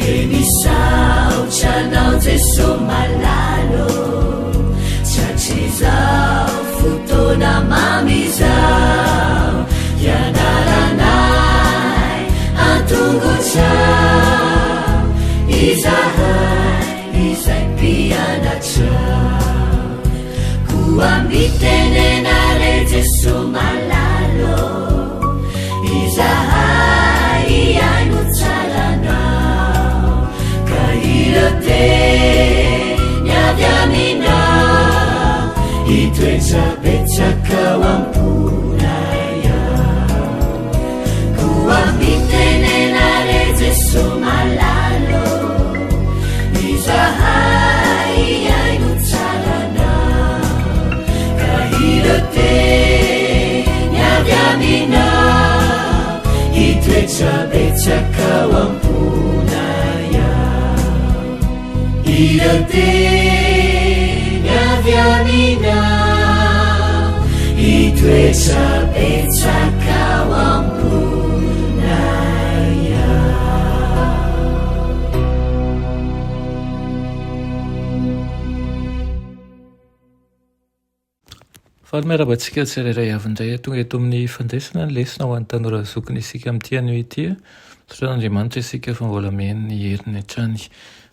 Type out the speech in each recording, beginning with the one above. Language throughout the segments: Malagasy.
Dia misaotra anao Jeso malala ô, Tratrizao fotoana mamy izao, Hianaranay an-tongotrao, Izahay izay mpianatrao. Koa mitenena re Jeso malala ô, Izahay hihaino tsara anao, Ka ireo teny avy aminao, Hitoetra betsaka ao am-ponay ao. Koa mitenena re Jeso malala ô, Izahay hihaino tsara anao, Ka ireo teny avy aminao, Hitoetra betsaka ao am-ponay ao. Ireo teny avy aminao, Hitoetra betsaka ao am-ponay ao. Faly miarahaba antsika tsirairay avy indray tonga eto amin'ny fandraisana ny lesona ho an'ny tanora zokiny isika amin'ity anio ity. Misaotra an'Andriamanitra isika fa mbola mihaino ny heriny hatrany.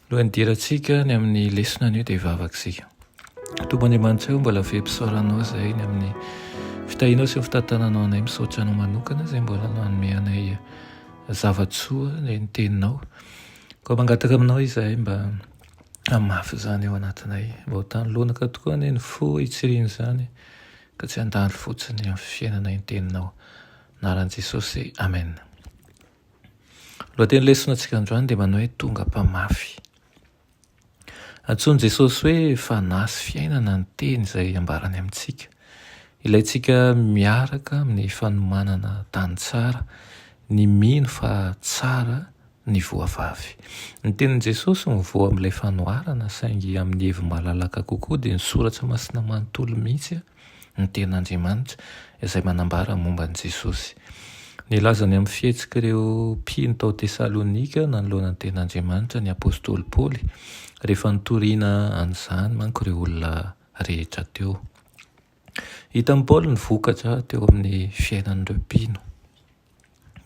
Alohan'ny hidirantsika ny amin'ny lesona anio dia hivavaka isika. Tompo Andriamanitra o, mbola velom-pisaorana Anao izahay ny amin'ny fitahianao sy ny fitantananao anay. Misaotra Anao manokana izay mbola nanome anay zava-tsoa ny teninao. Koa mangataka aminao izahay mba Hamafy izany ao anatinay. Mba ho tany lonaka tokoa anie ny fo hitsirian'izany ka tsy handalo fotsiny amin'ny fiainanay ny teninao. Anaran'i Jesosy, Amen. Lohateny lesona antsika androany dia manao hoe tonga mpamafy. Antsoin'i Jesosy hoe fanahy sy fiainana ny teny izay ambarany amintsika. Ilaintsika miaraka amin'ny fanomanana tany tsara ny mino fa tsara ny voavavy. Ny tenin'i Jesosy no voa amin'ilay fanoharana, saingy amin'ny heviny malalaka kokoa dia ny Soratra Masina manontolo mihitsy ny Tenin'Andriamanitra izay manambara momba an'i Jesosy. Nilaza ny amin'ny fihetsik'ireo mpino tao Tesalonika nanoloana ny Tenin'Andriamanitra ny apostoly Paoly, rehefa nitoriana an'izany manko ireo olona rehetra teo. Hitan'i Paoly ny vokatra teo amin'ny fiainan'ireo mpino.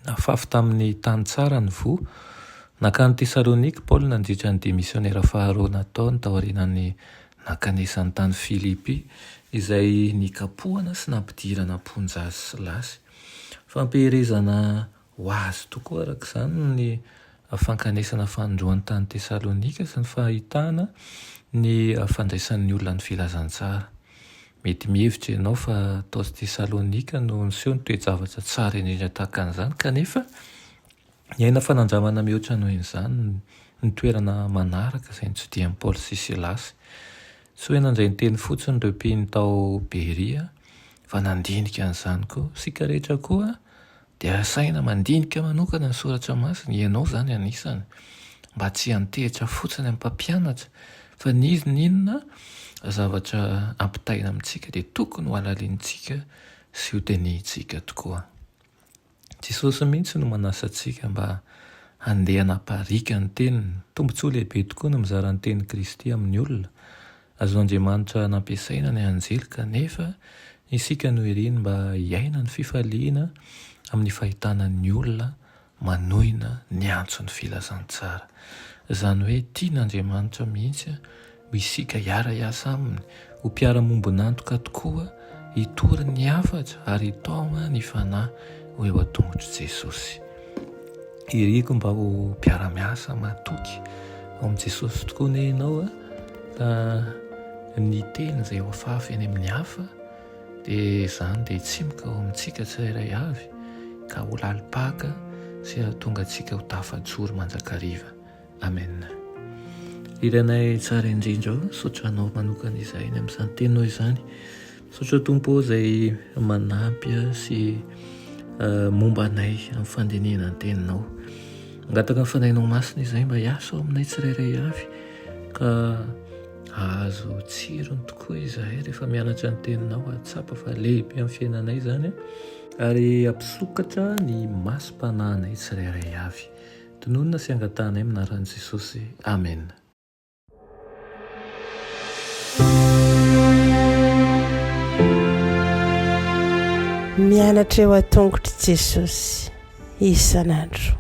Nafafy tamin'ny tany tsara ny voa. Nankany Tesalonika i Paoly nandritra ny dia misionera faharoa nataony taorian'ny nankanesany tany Filipy, izay nikapohana sy nampidirana am-ponja azy sy Silasy. Fampiherezana ho azy tokoa, araka izany, ny fankanesana fanindroany tany Tesalonika sy ny fahitana ny fandraisan'ny olona ny filazantsara. Mety mihevitra ianao fa tao Tesalonika no niseho ny toe-javatra tsara indrindra tahaka an'izany, kanefa niaina fanandramana mihoatra noho izany ny toerana manaraka izay notsidihan'i Paoly sy Silasy. Tsy hoe nandray ny teny fotsiny ireo mpino tao Beria, fa nandinika an'izany koa. Isika rehetra koa Dia asaina mandinika manokana ny soratra masina, ianao izany anisany, mba tsy hiantehitra fotsiny amin'ny mpampianatra, fa n'iza n'inona zavatra ampitaina amintsika dia tokony ho halalinintsika sy hodinihintsika tokoa. Jesosy mihitsy no manasa antsika mba handeha hanapariaka ny teniny. Tombontsoa lehibe tokoa ny mizara ny tenin'i Kristy amin'ny olona. Azon'Andriamanitra nampiasaina ny anjely kanefa isika no iriny mba hiaina ny fifaliana amin'ny fahitana ny olona manohina ny antson'ny filazantsara. Izany hoe tian'Andriamanitra mihitsy ho isika hiara-hiasa aminy, ho mpiara-mombon'antoka tokoa, hitory ny hafatra ary hitaoma ny fanahy ho eo an-tongotr'i Jesosy. Iriko mba ho mpiara-miasa matoky ao amin'i Jesosy tokoa anie ianao ka ny teny izay ho afafy eny amin'ny hafa dia izany dia hitsimoka ao amintsika tsirairay avy ka ho lalim-paka sy hahatonga antsika ho tafajoro mandrakariva. Amen. Iranay tsara indrindra o, misaotra anao manokana izahay ny amin'izany teninao izany. Misaotra Tompo o izay manampy sy momba anay amin'ny fandinihana ny teninao. Mangataka ny fanahinao masina izahay mba hiasa ao aminay tsirairay avy ka hahazo tsirony tokoa izahay rehefa mianatra ny teninao, hahatsapa fa lehibe amin'ny fiainanay izany ary hampisokatra ny masom-panahinay tsirairay avy. Tononina sy angatahanay amin'ny anaran'i Jesosy. Amena. Mianatra eo an-tongotr'i Jesosy isan'andro.